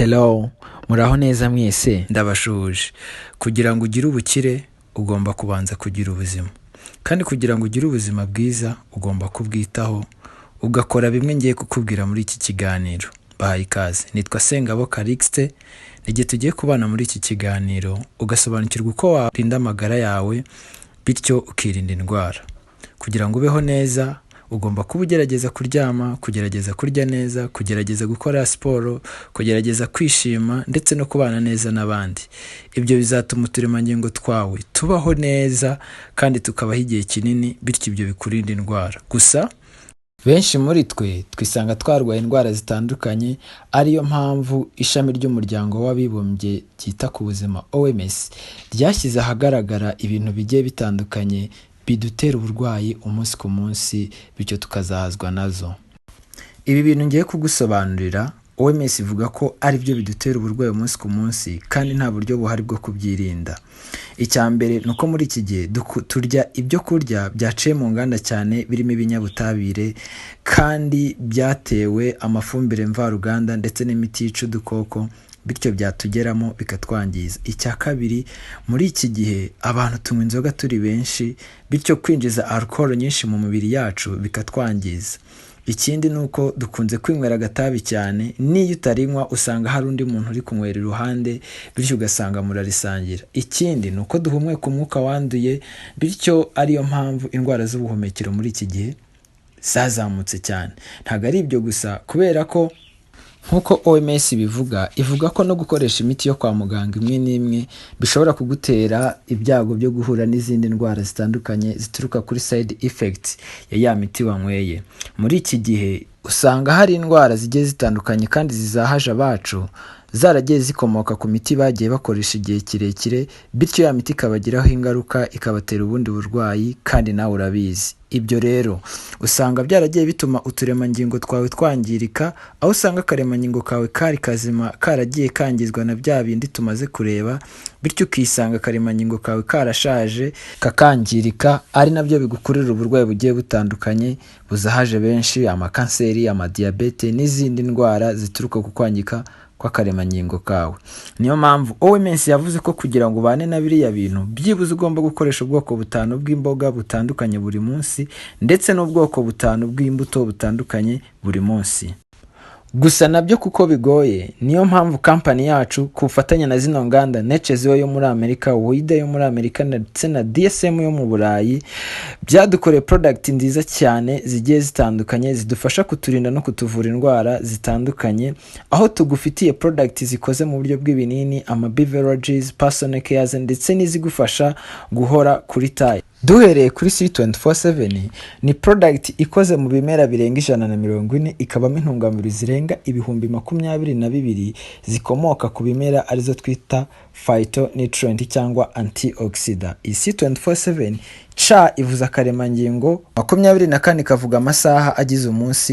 Hello, muraho neza mwese, ndabashuhuje. Kugira ngo ugire ubukire ugomba kubanza kugira ubuzima, kandi kugira ngo ugire ubuzima bwiza ugomba kubwitaho, ugakora bimwe ngiye kukubwira muri iki kiganiro. Bahaye ikaze, nitwa Sengabo Callixte, igihe tugiye kubana muri iki kiganiro ugasobanukirwa uko warinda amagara yawe, bityo ukirinda indwara. Kugira ngo ubeho neza ugomba kuba ugerageza kuryama, kugerageza kurya neza, kugerageza gukora siporo, kugerageza kwishima ndetse no kubana neza n'abandi. Ibyo bizatuma uturemangingo twawe tubaho neza kandi tukabaho igihe kinini, bityo ibyo bikurinda indwara. Gusa benshi muri twe twisanga twarwaye indwara zitandukanye, ariyo mpamvu ishami ry'Umuryango w'Abibumbye ryita ku buzima, OMS, ryashyize ahagaragara ibintu bigiye bitandukanye bidutera uburwayi umunsi ku munsi, bityo tukazahazwa nazo. Ibi bintu ngiye kugusobanurira, OMS ivuga ko ari byo bidutera uburwayi umunsi ku munsi kandi nta buryo buhari bwo kubyirinda. Icya mbere ni uko muri iki gihe turya ibyo kurya byaciye mu nganda cyane, birimo ibinyabutabire kandi byatewe amafumbire mvaruganda ndetse n'imiti yica udukoko, bityo byatugeramo bikatwangiza. Icya kabiri, muri iki gihe abantu tunywa inzoga turi benshi, bityo kwinjiza alcohol nyinshi mu mibiri yacu bikatwangiza. Ikindi ni uko dukunze kwinywera agatabi cyane, n'iyo utarinywa usanga hari undi muntu uri kunywera iruhande, bityo ugasanga murarisangira. Ikindi ni uko duhumeka umwuka wanduye, bityo ariyo mpamvu indwara z'ubuhumekero muri iki gihe zazamutse cyane. Ntabwo ari ibyo gusa, kubera ko nk'uko OMS ibivuga, ivuga ko no gukoresha imiti yo kwa muganga imwe n'imwe bishobora kugutera ibyago byo guhura n'izindi ndwara zitandukanye zituruka kuri side effect ya ya miti wanyweye. Muri iki gihe usanga hari indwara zigiye zitandukanye kandi zizahaje abacu, zaragiye zikomoka ku miti bagiye bakoresha igihe kirekire, bityo ya miti ikabagiraho ingaruka, ikabatera ubundi burwayi, kandi nawe urabizi. Ibyo rero usanga byaragiye bituma uturemangingo twawe twangirika, aho usanga akaremangingo kawe kari kazima karagiye kangizwa na bya bindi tumaze kureba, bityo ukisanga akaremangingo kawe karashaje, kakangirika, ari nabyo bigukururira uburwayi bugiye butandukanye buzahaje benshi: amakanseri, amadiyabete n'izindi ndwara zituruka ku kwangirika kw'akaremangingo kawe. Niyo mpamvu OMS yavuze ko kugira ngo ubane na biriya bintu, byibuze ugomba gukoresha ubwoko butanu bw'imboga butandukanye buri munsi, ndetse n'ubwoko butanu bw'imbuto butandukanye buri munsi. Gusa nabyo kuko bigoye, niyo mpamvu kampani yacu ku bufatanye na zino nganda, Nature's yo muri Amerika, Weider yo muri Amerika ndetse na DSM yo mu Burayi, byadukoreye product nziza cyane zigiye zitandukanye zidufasha kuturinda no kutuvura indwara zitandukanye, aho tugufitiye product zikoze mu buryo bw'ibinini, ama beverages, personal cares ndetse n'izigufasha guhora kuri taille. Duhereye kuri C24/7, ni product ikoze mu bimera birenga 140, ikabamo intungamubiri zirenga 22,000 zikomoka ku bimera, arizo twita phytonutrient cyangwa antioxidant. Iyi C24/7, C ivuze akaremangingo, 24 ikavuga amasaha agize umunsi.